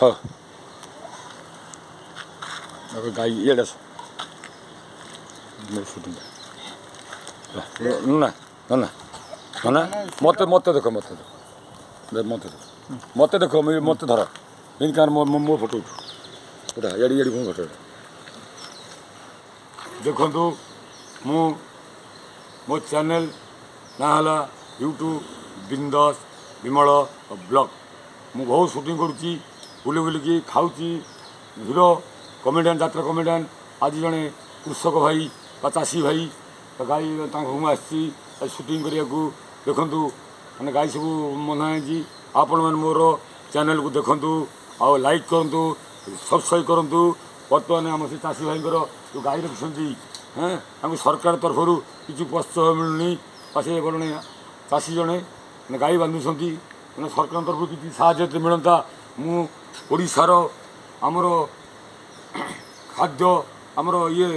ହଁ, ଗାଈ ଇଆଡ଼େ ଆସ, ସୁଟିଂଟା ନା ନା ନା, ମୋତେ ମୋତେ ଦେଖ, ମୋତେ ଦେଖ, ମୋତେ ଦେଖ, ମୋତେ ଦେଖ, ମୋତେ ଧର ଏମିତି। କାରଣ ମୋ ଫଟୋ ଉଠୁ ଏଇଟା, ଇଆଡ଼େ ଇଆଡ଼େ କ'ଣ ଫଟୋ ଏଇଟା ଦେଖନ୍ତୁ। ମୁଁ ମୋ ଚ୍ୟାନେଲ୍ ନାଁ ହେଲା ୟୁଟ୍ୟୁବ୍ ବିନ୍ଦାସ ବିମଳ ବ୍ଲଗ୍। ମୁଁ ବହୁତ ସୁଟିଂ କରୁଛି, ବୁଲି ବୁଲିକି ଖାଉଛି, ହିରୋ କମେଡ଼ିଆନ୍, ଯାତ୍ରା କମେଡ଼ିଆନ୍। ଆଜି ଜଣେ କୃଷକ ଭାଇ ବା ଚାଷୀ ଭାଇ ଗାଈ ତାଙ୍କ ମୁଁ ଆସିଛି ସୁଟିଂ କରିବାକୁ। ଦେଖନ୍ତୁ, ମାନେ ଗାଈ ସବୁ ମନା ହେଇଛି। ଆପଣମାନେ ମୋର ଚ୍ୟାନେଲ୍କୁ ଦେଖନ୍ତୁ ଆଉ ଲାଇକ୍ କରନ୍ତୁ, ସବସ୍କ୍ରାଇବ୍ କରନ୍ତୁ। ବର୍ତ୍ତମାନ ଆମ ସେ ଚାଷୀ ଭାଇଙ୍କର ଯେଉଁ ଗାଈ ରଖିଛନ୍ତି, ହଁ, ତାଙ୍କୁ ସରକାର ତରଫରୁ କିଛି ପ୍ରୋତ୍ସାହନ ମିଳୁନି। ବା ସେ ଜଣେ ଚାଷୀ, ଜଣେ ମାନେ ଗାଈ ବାନ୍ଧୁଛନ୍ତି, ମାନେ ସରକାରଙ୍କ ତରଫରୁ କିଛି ସାହାଯ୍ୟ ଯଦି ମିଳନ୍ତା। ମୁଁ ଓଡ଼ିଶାର ଆମର ଖାଦ୍ୟ, ଆମର ଇଏ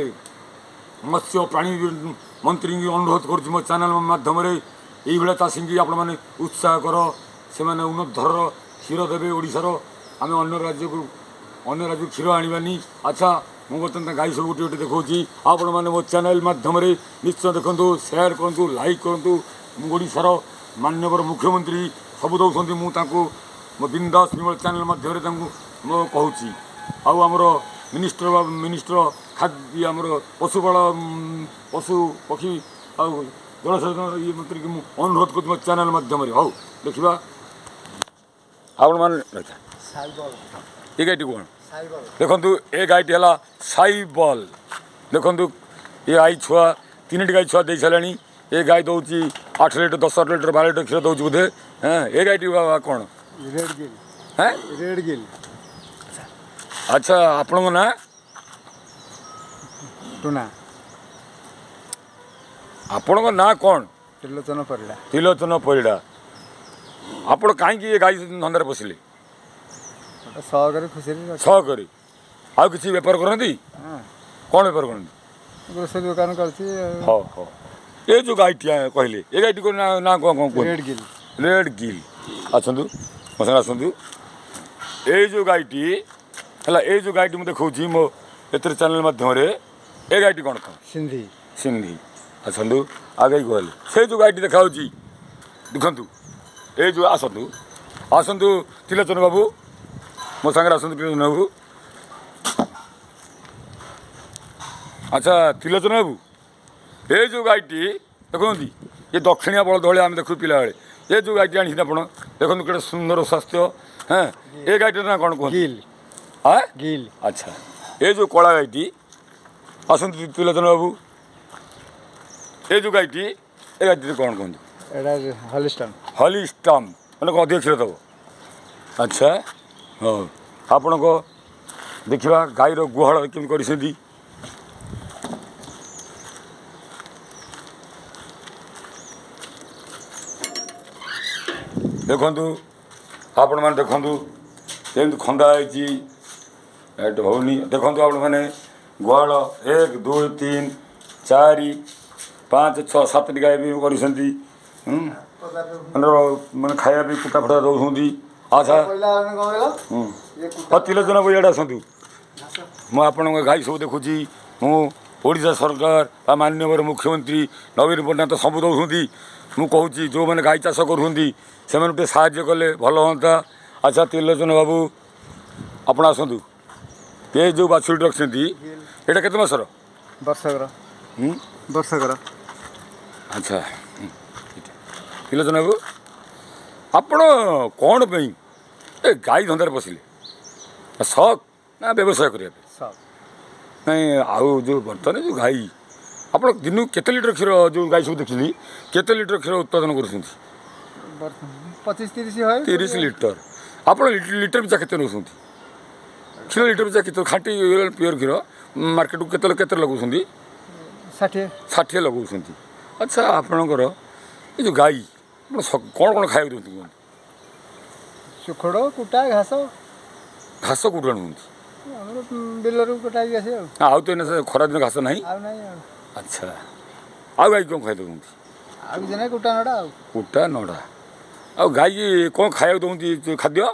ମତ୍ସ୍ୟ ପ୍ରାଣୀ ମନ୍ତ୍ରୀଙ୍କୁ ଅନୁରୋଧ କରୁଛି ମୋ ଚ୍ୟାନେଲ୍ ମାଧ୍ୟମରେ, ଏଇଭଳିଆ ଚାଷୀଙ୍କୁ ଆପଣମାନେ ଉତ୍ସାହ କର, ସେମାନେ ଉନ୍ନତ ଧରଣର କ୍ଷୀର ଦେବେ ଓଡ଼ିଶାର। ଆମେ ଅନ୍ୟ ରାଜ୍ୟକୁ କ୍ଷୀର ଆଣିବାନି। ଆଚ୍ଛା, ମୁଁ ବର୍ତ୍ତମାନ ଗାଈ ସବୁ ଗୋଟେ ଗୋଟେ ଦେଖାଉଛି। ଆପଣମାନେ ମୋ ଚ୍ୟାନେଲ୍ ମାଧ୍ୟମରେ ନିଶ୍ଚୟ ଦେଖନ୍ତୁ, ସେୟାର କରନ୍ତୁ, ଲାଇକ୍ କରନ୍ତୁ। ମୁଁ ଓଡ଼ିଶାର ମାନ୍ୟବର ମୁଖ୍ୟମନ୍ତ୍ରୀ ସବୁ ଦେଉଛନ୍ତି, ମୁଁ ତାଙ୍କୁ ମୋ ବିନ୍ଦାସ ବିମଳ ଚ୍ୟାନେଲ୍ ମାଧ୍ୟମରେ ତାଙ୍କୁ ମୁଁ କହୁଛି। ଆଉ ଆମର ମିନିଷ୍ଟର ଖାଦ୍ୟ, ଆମର ପଶୁପାଳ, ପଶୁ ପକ୍ଷୀ ଆଉ ଜଳସେଚନ ଇଏ ମନ୍ତ୍ରୀକି ମୁଁ ଅନୁରୋଧ କରୁଛି ମୋ ଚ୍ୟାନେଲ୍ ମାଧ୍ୟମରେ। ହଉ, ଦେଖିବା ଆପଣମାନେ ଏ ଗାଈଟି କ'ଣ। ଦେଖନ୍ତୁ, ଏ ଗାଈଟି ହେଲା ସାଇବଲ୍। ଦେଖନ୍ତୁ, ଏ ଗାଈ ଛୁଆ, ତିନିଟି ଗାଈ ଛୁଆ ଦେଇ ସାରିଲାଣି। ଏ ଗାଈ ଦେଉଛି 8 ଲିଟର, 10 ଲିଟର, 12 ଲିଟର କ୍ଷୀର ଦେଉଛି ବୋଧେ। ହଁ, ଏ ଗାଈଟି କ'ଣ? ରେଡ୍ ଗିଲ୍। ହେଁ? ରେଡ୍ ଗିଲ୍। ଆଚ୍ଛା, ଆପଣଙ୍କ ନାଁ? ଟୁନା। ଆପଣଙ୍କ ନାଁ କ'ଣ? ତ୍ରିଲୋଚନ ପରିଡ଼ା। ତ୍ରିଲୋଚନ ପରିଡ଼ା। ଆପଣ କାହିଁକି ଏ ଗାଈ ଧନ୍ଦାରେ ପଶିଲେ? ଗୋଟେ ସହକରେ, ଖୁସିରେ। ସହକରି। ଆଉ କିଛି ବେପାର କରନ୍ତି? ହଁ। କ'ଣ ବେପାର କରନ୍ତି? ଗ୍ରୋସରୀ ଦୋକାନ କରିଛି। ହଉ ହଉ। ଏ ଯେଉଁ ଗାଈଟି କହିଲେ, ଏ ଗାଈଟି ନାଁ କ'ଣ କ'ଣ କୁହନ୍ତୁ? ରେଡ୍ ଗିଲ୍। ରେଡ୍ ଗିଲ୍। ଆସନ୍ତୁ, ମୋ ସାଙ୍ଗରେ ଆସନ୍ତୁ। ଏଇ ଯେଉଁ ଗାଈଟି ହେଲା, ଏଇ ଯେଉଁ ଗାଈଟି ମୁଁ ଦେଖାଉଛି ମୋ ଏଥିରେ ଚ୍ୟାନେଲ୍ ମାଧ୍ୟମରେ, ଏ ଗାଈଟି କ'ଣ କ'ଣ? ସିନ୍ଧି। ସିନ୍ଧି। ଆସନ୍ତୁ ଆଗେଇ କହିଲେ, ସେ ଯେଉଁ ଗାଈଟି ଦେଖାହେଉଛି ଦେଖନ୍ତୁ। ଏଇ ଯେଉଁ, ଆସନ୍ତୁ ଆସନ୍ତୁ ତ୍ରିଲୋଚନ ବାବୁ, ମୋ ସାଙ୍ଗରେ ଆସନ୍ତୁ ତ୍ରିଲୋଚନ ବାବୁ। ଆଚ୍ଛା ତ୍ରିଲୋଚନ ବାବୁ, ଏଇ ଯେଉଁ ଗାଈଟି ଦେଖନ୍ତି, ଏ ଦକ୍ଷିଣିଆ ବଳଦ ଭଳିଆ ଆମେ ଦେଖୁ ପିଲାବେଳେ। ଏ ଯେଉଁ ଗାଈଟି ଆଣିଛନ୍ତି ଆପଣ, ଦେଖନ୍ତୁ କେତେ ସୁନ୍ଦର ସ୍ୱାସ୍ଥ୍ୟ। ହଁ, ଏ ଗାଈଟିର ନାଁ କ'ଣ କୁହନ୍ତୁ? ଗିଲ୍। ହଁ। ଗିଲ୍। ଆଚ୍ଛା, ଏ ଯେଉଁ କଳା ଗାଈଟି, ଆସନ୍ତୁ ତ୍ରିଲୋଚନ ବାବୁ, ଏ ଯେଉଁ ଗାଈଟି, ଏ ଗାଈଟିରେ କ'ଣ କୁହନ୍ତୁ? ଏଇଟା ହଲିଷ୍ଟନ୍। ହଲିଷ୍ଟନ୍ ମାନେ ଅଧିକ କ୍ଷୀର ଦେବ। ଆଚ୍ଛା, ହଉ, ଆପଣଙ୍କ ଦେଖିବା ଗାଈର ଗୁହାଳ କେମିତି କରିଛନ୍ତି। ଦେଖନ୍ତୁ, ଆପଣମାନେ ଦେଖନ୍ତୁ, ଏମିତି ଖନ୍ଦା ହେଇଛି, ଏଇଟା ହେଉନି। ଦେଖନ୍ତୁ ଆପଣମାନେ, ଗୁହାଳ 1, 2, 3, 4, 5, 6, 7ଟି ଗାଈ ବି କରିଛନ୍ତି। ମାନେ ମାନେ ଖାଇବା ବି କୁଟା ଫୁଟା ଦେଉଛନ୍ତି। ଆଚ୍ଛା। ହଁ, ତ୍ରିଲୋଚନ ବାବୁ, ଇଆଡ଼େ ଆସନ୍ତୁ। ମୁଁ ଆପଣଙ୍କ ଗାଈ ସବୁ ଦେଖୁଛି। ମୁଁ ଓଡ଼ିଶା ସରକାର ବା ମାନ୍ୟବର ମୁଖ୍ୟମନ୍ତ୍ରୀ ନବୀନ ପଟ୍ଟନାୟକ ସବୁ ଦେଉଛନ୍ତି। ମୁଁ କହୁଛି, ଯେଉଁମାନେ ଗାଈ ଚାଷ କରୁଛନ୍ତି ସେମାନଙ୍କୁ ଟିକେ ସାହାଯ୍ୟ କଲେ ଭଲ ହୁଅନ୍ତା। ଆଚ୍ଛା ତ୍ରିଲୋଚନ ବାବୁ, ଆପଣ ଆସନ୍ତୁ। ଏ ଯେଉଁ ବାଛୁରୀଟି ରଖିଛନ୍ତି, ଏଇଟା କେତେ ମାସର? ବର୍ଷକର। ବର୍ଷକର। ଆଚ୍ଛା ତ୍ରିଲୋଚନ ବାବୁ, ଆପଣ କ'ଣ ପାଇଁ ଏ ଗାଈ ଧନ୍ଦାରେ ପଶିଲେ? ସକ୍ ନା ବ୍ୟବସାୟ କରିବା ପାଇଁ? ସକ୍। ନାଇଁ, ଆଉ ଯେଉଁ ବର୍ତ୍ତମାନ ଯେଉଁ ଗାଈ, ଆପଣ ଦିନକୁ କେତେ ଲିଟର କ୍ଷୀର, ଯେଉଁ ଗାଈ ସବୁ ଦେଖିଲି, କେତେ ଲିଟର କ୍ଷୀର ଉତ୍ପାଦନ କରୁଛନ୍ତି? 25 30 হয়। 30 ଲିଟର। ଆପଣ ଲିଟର ପିଛା କେତେ ନେଉଛନ୍ତି କ୍ଷୀର? ଲିଟର ପିଛା କେତେ, ଖାଣ୍ଟି ପିଓର କ୍ଷୀର ମାର୍କେଟକୁ କେତେ କେତେ ଲଗାଉଛନ୍ତି? 60। 60 ଲଗାଉଛନ୍ତି। ଆଚ୍ଛା, ଆପଣଙ୍କର ଏ ଯେଉଁ ଗାଈ, ଆପଣ କ'ଣ କ'ଣ ଖାଇବାକୁ ଦେଉଛନ୍ତି କୁହନ୍ତୁ? ଚୋକଡ଼, କୁଟା, ଘାସ। ଘାସ କେଉଁଠୁ ଆଣୁଛନ୍ତି? ଆମର ବିଲରୁ କଟା ହେଇକି ଆସେ ଆଉ। ଆଉ ତ ଏଇନା ଖରାଦିନ ଘାସ ନାହିଁ। ଆଉ ନାହିଁ ଆଉ। ଆଚ୍ଛା, ଆଉ ଗାଈ କ'ଣ ଖାଇ ଦେଉଛନ୍ତି? ଆଉ କିଛି ନାହିଁ, କୁଟା ନଡ଼ା ଆଉ। କୁଟା ନଡ଼ା। ଆଉ ଗାଈ କ'ଣ ଖାଇବାକୁ ଦେଉଛନ୍ତି ଖାଦ୍ୟ?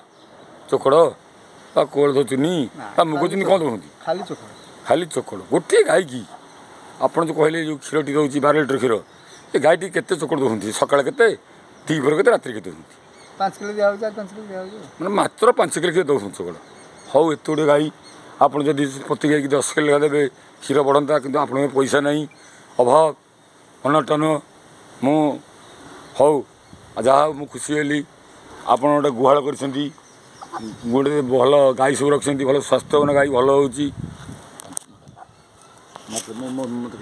ଚୋକଡ଼। ବା କୋଳଥ ଚୁନି ନା, ବା ମୁଗ ଖାଲି ଚୁନି କ'ଣ ଦେଉଛନ୍ତି? ଖାଲି ଚୋକଡ଼। ଖାଲି ଚୋକଡ଼। ଗୋଟିଏ ଗାଈକି ଆପଣ ଯେଉଁ କହିଲେ ଯେଉଁ କ୍ଷୀରଟି ଦେଉଛି 12 ଲିଟର କ୍ଷୀର, ଏ ଗାଈଟି କେତେ ଚୋକଡ଼ ଦେଉଛନ୍ତି? ସକାଳେ କେତେ, ଦ୍ୱିପହରେ କେତେ, ରାତିରେ କେତେ ଦେଉଛନ୍ତି? 5 କିଲୋ ଦିଆହେଉଛି, 4-5 କିଲୋ ଦିଆହେଉଛି ଆଉ। ମାନେ ମାତ୍ର 5 କିଲୋ କ୍ଷୀର ଦେଉଛନ୍ତି ଚୋକଡ଼। ହଉ, ଏତେ ଗୁଡ଼ିଏ ଗାଈ ଆପଣ ଯଦି ପ୍ରତି ଗାଈକି 10 କିଲୋ ଲେଖା ଦେବେ କ୍ଷୀର ବଢ଼ନ୍ତା, କିନ୍ତୁ ଆପଣଙ୍କ ପଇସା ନାହିଁ, ଅଭାବ ଅନଟନ। ମୁଁ ହଉ, ଯାହା ହଉ ମୁଁ ଖୁସି ହେଲି। ଆପଣ ଗୋଟେ ଗୁହାଳ କରିଛନ୍ତି, ଗୋଟେ ଭଲ ଗାଈ ସବୁ ରଖିଛନ୍ତି, ଭଲ ସ୍ୱାସ୍ଥ୍ୟବାନ ଗାଈ, ଭଲ ହେଉଛି। ମୋତେ ମୋତେ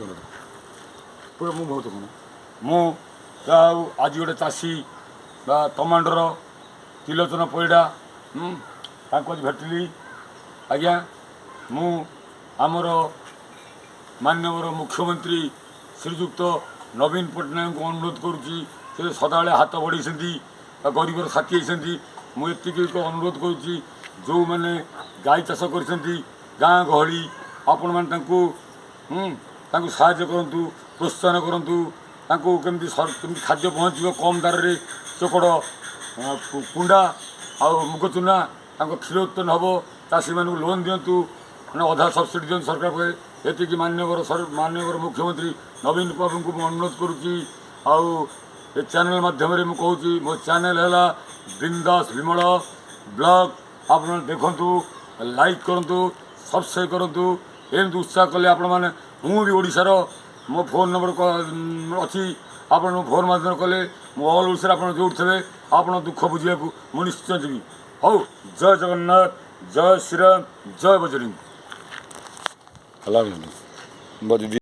ପୁରା ମୁଁ ବହୁତ କ'ଣ ମୁଁ ଯାହା ହଉ ଆଜି ଗୋଟେ ଚାଷୀ ବା ତମାଣ୍ଡର ତ୍ରିଲୋଚନ ପରିଡ଼ା, ତାଙ୍କୁ ଆଜି ଭେଟିଲି। ଆଜ୍ଞା, ମୁଁ ଆମର ମାନ୍ୟବର ମୁଖ୍ୟମନ୍ତ୍ରୀ ଶ୍ରୀଯୁକ୍ତ ନବୀନ ପଟ୍ଟନାୟକଙ୍କୁ ଅନୁରୋଧ କରୁଛି, ସେ ସଦାବେଳେ ହାତ ବଢ଼େଇଛନ୍ତି ବା ଗରିବର ସାଥୀ ହେଇଛନ୍ତି। ମୁଁ ଏତିକି ଏକ ଅନୁରୋଧ କରୁଛି, ଯେଉଁମାନେ ଗାଈ ଚାଷ କରିଛନ୍ତି ଗାଁ ଗହଳି, ଆପଣମାନେ ତାଙ୍କୁ ତାଙ୍କୁ ସାହାଯ୍ୟ କରନ୍ତୁ, ପ୍ରୋତ୍ସାହନ କରନ୍ତୁ। ତାଙ୍କୁ କେମିତି କେମିତି ଖାଦ୍ୟ ପହଞ୍ଚିବ କମ୍ ଦରରେ, ଚୋକଡ଼, କୁଣ୍ଡା ଆଉ ମୁଗ ଚୁନା, ତାଙ୍କ କ୍ଷୀର ଉତ୍ପନ୍ନ ହେବ। ଚାଷୀମାନଙ୍କୁ ଲୋନ୍ ଦିଅନ୍ତୁ, ମାନେ ଅଧା ସବସିଡ଼ି ଦିଅନ୍ତୁ ସରକାର ପାଖରେ। ଏତିକି ମାନ୍ୟବର ମୁଖ୍ୟମନ୍ତ୍ରୀ ନବୀନ ବାବୁଙ୍କୁ ମୁଁ ଅନୁରୋଧ କରୁଛି। ଆଉ ଏ ଚ୍ୟାନେଲ୍ ମାଧ୍ୟମରେ ମୁଁ କହୁଛି, ମୋ ଚ୍ୟାନେଲ୍ ହେଲା ବିନ୍ଦାସ ବିମଳ ବ୍ଲଗ୍। ଆପଣ ଦେଖନ୍ତୁ, ଲାଇକ୍ କରନ୍ତୁ, ସବସ୍କ୍ରାଇବ୍ କରନ୍ତୁ। ଏମିତି ଉତ୍ସାହ କଲେ ଆପଣମାନେ, ମୁଁ ବି ଓଡ଼ିଶାର, ମୋ ଫୋନ୍ ନମ୍ବର ଅଛି, ଆପଣ ମୋ ଫୋନ୍ ମାଧ୍ୟମରେ କଲେ ମୁଁ ଅଲ୍ ଓଡ଼ିଶାରେ ଆପଣ ଯେଉଁଠି ଥିବେ ଆପଣ ଦୁଃଖ ବୁଝିବାକୁ ମୁଁ ନିଶ୍ଚୟ ଯିବି। ହଉ, ଜୟ ଜଗନ୍ନାଥ, ଜୟ ଶ୍ରୀରାମ, ଜୟ ବଜରଙ୍ଗୀ। ହେଲା। ଦିଦି।